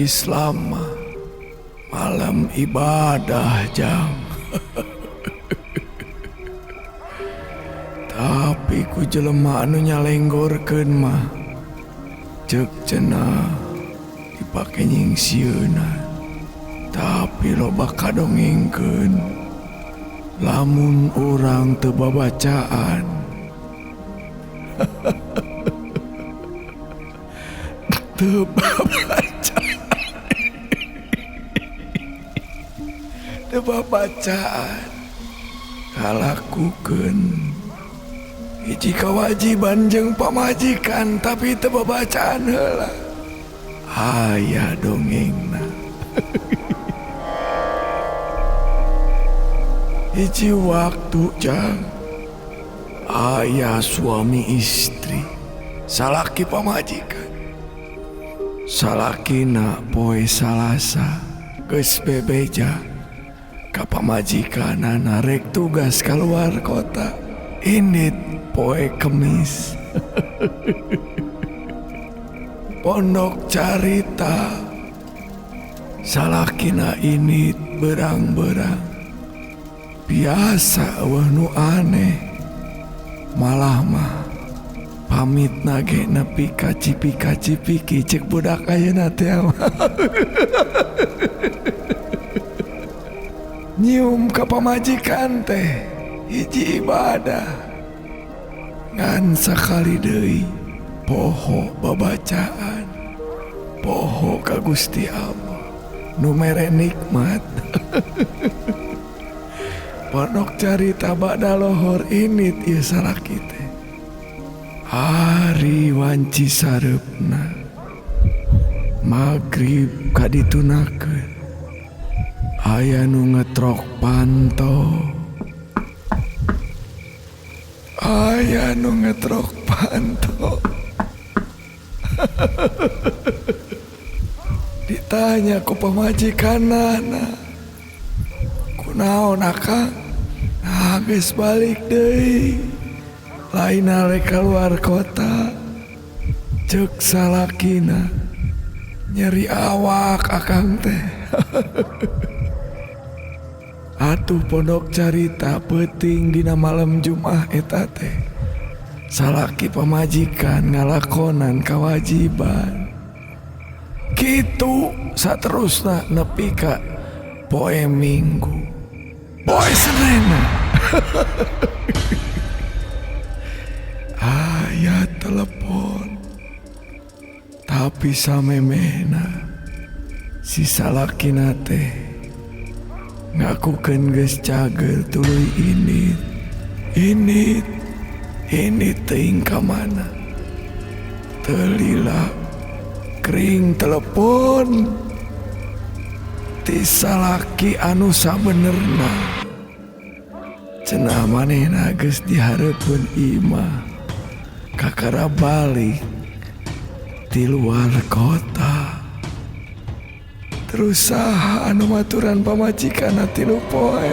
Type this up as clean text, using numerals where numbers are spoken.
Islam mah malam ibadah jang. Tapi ku jelema anu nyalenggorkeun mah cek cenah dipake nyingsieunan. Tapi loba kadongengkeun lamun urang teu babacaan. Teu babacaan. Teu babacaan kalakukeun hiji kewajiban jeung pamajikan tapi teu babacaan heula. Aya dongengna. Hiji waktu jang aya suami istri salaki pamajikan. Salakina poe Salasa geus bebeja ka pamajikanana rek tugas keluar kota. Indit poe Kemis. Pondok carita salakina ini berang-berang. Biasa eueuh nu aneh. Malah mah pamit nage nepi ka cipika-cipiki cek budak ayeuna teh. Nyium ka pamajikan teh hiji ibadah. Ngan sakali deui poho babacaan, poho ka Gusti Allah nu mere nikmat. Pondok carita bada lohor init ieu salaki teh. Ari wanci sareupna magrib kaditunakeun. Aya nu ngetrok panto. Aya nu ngetrok panto. Ditanya ku pamajikanana, kunaon akang? Nah, geus balik deui. Lain rek keluar kota. Ceuk salakina nyeri awak akang teh. Atuh pondok carita peuting dina malam Jumat eta teh. Salaki pamajikan ngalakonan kewajiban. Kitu saterusna nepi ka poe Minggu. Poe Senin. Aya telepon. Tapi samemehna si salakina teh ngakukeun geus cager tuluy init. Init. Ini teuing ka mana? Teu lila kering telepon ti salaki anu sabenerna. Cenah manehna geus dihareupeun imah kakara balik ti luar kota. Terus saha anu maturan pamajikanna 3 poe.